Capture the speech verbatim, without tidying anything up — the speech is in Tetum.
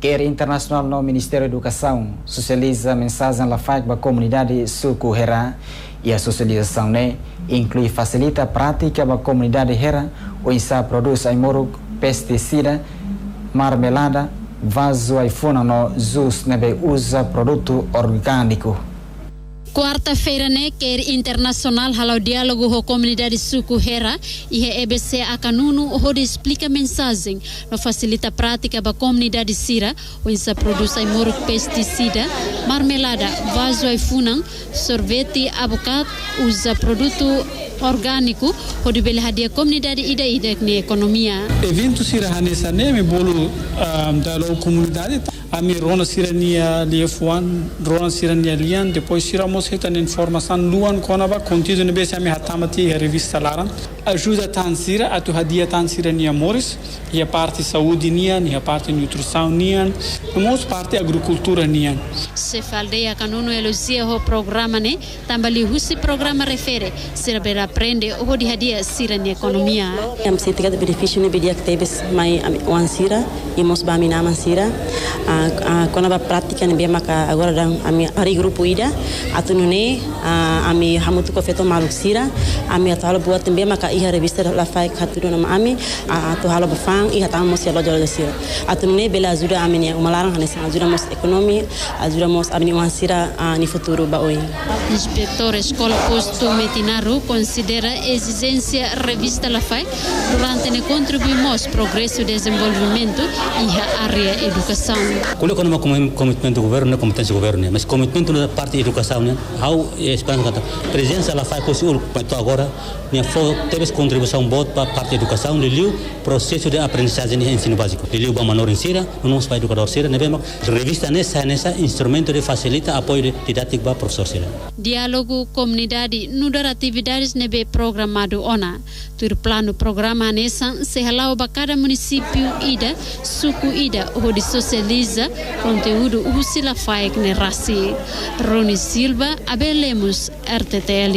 CARE Internasionál no Ministériu Edukasaun sosializa mensajen Lafaek ba komunidade suku Hera. Iha sosializasaun ne'e inklui fasilita prátika ba komunidade Hera oinsá prodús ai-moruk, pestisida, marmelada, vazu ai-funan no jus ne'ebé uza produtu orgániku. Kuarta-feira ne'e, CARE Internasionál hala'o diálogu ho komunidade suku Hera iha EBC Akanunu hodi esplika mensajen no fasilita prátika ba komunidade sira oinsá prodús ai-moruk, pestisida, marmelada, vazu ai-funan, sorvete, abakate, uza produtu orgániku hodi bele hadi'a komunidade ida-idak nia ekonomia. Eventu sira hanesan ne'e, ami bolu, ah, diálogu komunidade. Ami rona sira-nia liafuan, rona sira-nia lian, depois sira mós hetan informasaun luan kona-ba konteúdu ne'ebé ami hatama tiha iha revista laran. Ajuda tan sira atu hadi'a tan sira-nia moris, iha parte saúde nian, iha parte nutrisaun nian, no mós parte agrikultura nian. Xefe aldeia Akanunu elojia ho programa ne'e, tanba liuhusi programa refere, sira bele aprende hodi hadi'a sira-nia ekonomia. Ami sente katak benefísiu ne'ebé di'ak tebes mai ami-nia oan sira, i mós ba ami-nia aman sira. Ah, ah, kona-ba prátika ne'ebé maka agora daudaun ami harii grupu ida, atu nune'e, ah, ami hamutuk ho feto maluk sira, ami atu halo buat ne'ebé maka iha revista Lafaek hatudu ona mai ami, ah, atu halo ba fa'an, i hatama mós iha loja-loja sira. Atu nune'e bele ajuda ami-nia uma laran hanesan ajuda mós ekonomia, ajuda mós ami-nia oan sira, ah, nia futuru ba oin. Inspetór Eskola Postu Metinaro konsidera ezijénsia revista Lafaek durante ne'e kontribui mós progresu dezenvolvimentu iha área edukasaun. Ko'alia kona-ba komi-, komitmentu governu, ne'e kompeténsia governu nian, mas komitmentu iha parte edukasaun nian, ha'u, eh, esperansa katak prezensa Lafaek husi uluk mai to'o agora, nia fó tebes kontribuisaun boot ba parte edukasaun, liuliu prosesu de aprendizajen iha ensinu báziku, liuliu ba manorin sira, no mós ba edukadór sira, ne'ebé mak revista ne'e sai hanesan instrumentu de fasilita apoiu de didátiku ba profesór sira. Diálogu komunidade nu'udar atividades ne'ebé programadu ona. Tuir planu programa hanesan sei hala'o ba kada munisípiu ida, suku ida, hodi sosializa konteúdu husi Lafaek ne'e rasik. Rony Silva, Abel Lemos, R T T L.